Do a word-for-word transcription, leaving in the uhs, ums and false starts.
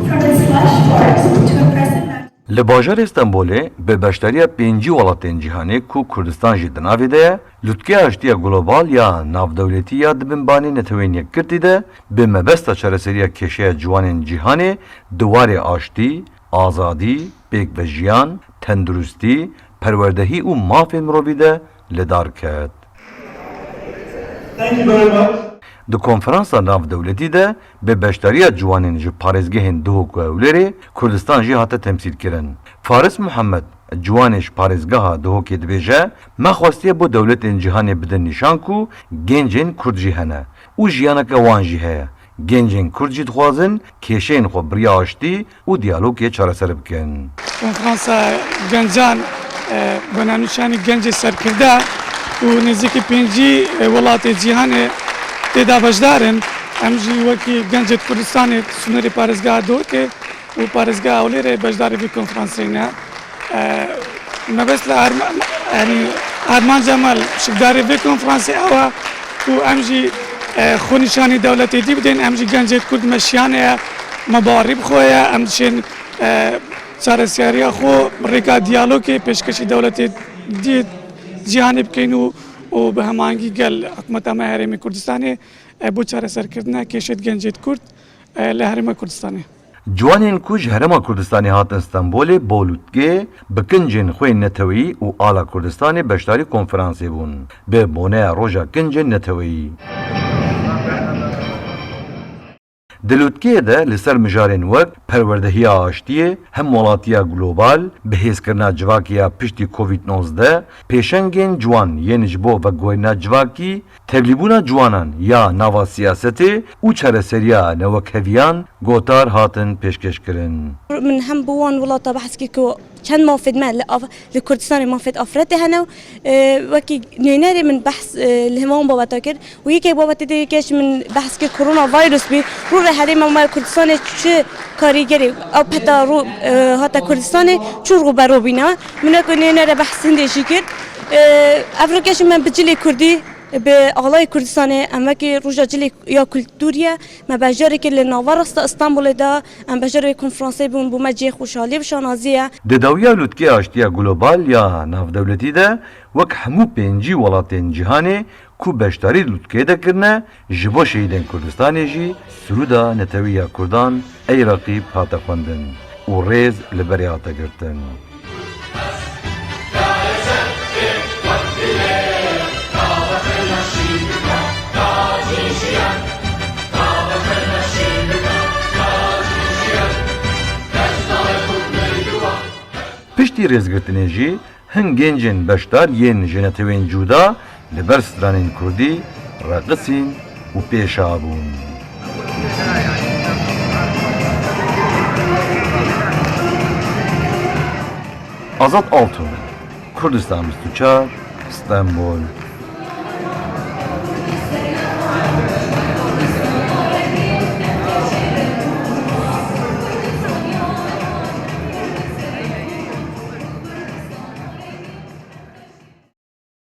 From the slush forest to impressive mountain Li bajarê Stenbolê bi beşdariya pêncî welatên cîhanê ku Kurdistan jî di navê de ye, Lûtkeya Aştiya Global ya navdewletî ya di bin banê Neteweyên Yekgirtî de bi mebesta çareseriya kêşeya ciwanên cîhanê di warê aştî, azadî, pêkvejiyan, tenduristî, perwerdehî û mafên mirovî de li dar ket. Thank you very much. Di konferansa navdewletî de bi beşdariya ciwanên ji parêzgehên Duhok û Hewlêrê Kurdistan jî hate temsîlkirin. Faris Muhammed, ciwanê ji parêzgeha Duhokê dibêje, me xwestiye bo dewletên cîhanê bidin nîşan ku gencên Kurd jî hene û jiyaneke wan jî heye. Gencên Kurd jî dixwazin kêşeyên xwe bi riya aştî û diyalogê çareser bikin. Konferansa gencan, e, bi navnîşanî Gencê Serkirde û nêzîkî pêncî, e, welatê cîhanê tê de beşdar in. Em jî wekî gencê Kurdistanê sînorê parêzgeha Duhokê û parêzgeha Hewlêrê beşdarî vê konferansê ne. E, mebest li arma-, yanî armanca me li şikdarî vê konferansê ew e ku em jî, e, xwenîşanî dewletê dî bidin, em jî gencê Kurd me şiyane ye, me bawerî bi xwe ye, em dişên, e, çareseriya xwe bi rêka diyalogê pêşkêşî dewletê dî cîhanê bikin û, û bi hemahengî gel hikûmeta me Herêmê Kurdistanê, e, bo çareserkirina kêşêt gencêt Kurd, e, li Herêma Kurdistanê. Ciwanên ku ji Herêma Kurdistanê hatin Stenbolê bo lûtkê bi kincên xwe yên neteweyî û ala Kurdistanê beşdarî konferansê bûn, bi boneya Roja Kincên Neteweyî. Di lûtkeyê de li ser mijarên wek perwerdehiya aştiyê, hemwelatiya global, bihêzkirina civakê ya piştî Covid nozdeh, pêşengên ciwan yên ji bo veguherîna civakî, tevlîbûna ciwanan ya nava siyasetê û çareseriya newekheviyan gotar hatin pêşkêşkirin. Min hem bi wan welata behs kir ku çend mafêt me li Af-, li Kurdistanê mafêt afretê hene û, e, wekî nûnerê min behs, e, li hema wan babeta kir û yekê babetê dê yekê ji min behs kir coronavirus bî. Rû re herêma me Kurdistanê çi karîgerê ew peta rû, e, hate Kurdistanê çi rû be rû bîne. Min wekî nûnere behs hindê jî kir. E, ev rûke jî me bi cilê Kurdî Bi alayê Kurdistanê em wekî Roja Cilê ya Kultûrî ye, me beşdarî kir li naverasta Stenbolê de, em beşdarî vê konferansê bûn, bo me cihê xweşhalî û şanazî ye. Di dawiya lûtkê aştiya global ya navdewletî de, wek hemû pêncî welatên cîhanê ku beşdarî lûtkê de kirine, ji bo şehîdên Kurdistanê jî sirûda netewî ya Kurdan Ey Reqîb hate xwendin û rêz li berê hate girtin. Piştî rêzgirtinê jî hin gencên beşdar yên ji netewên cuda li ber stranên kurdî reqisîn û pêşa bûn. Azad Altun, Kurdistan bîst û çar, Stenbol.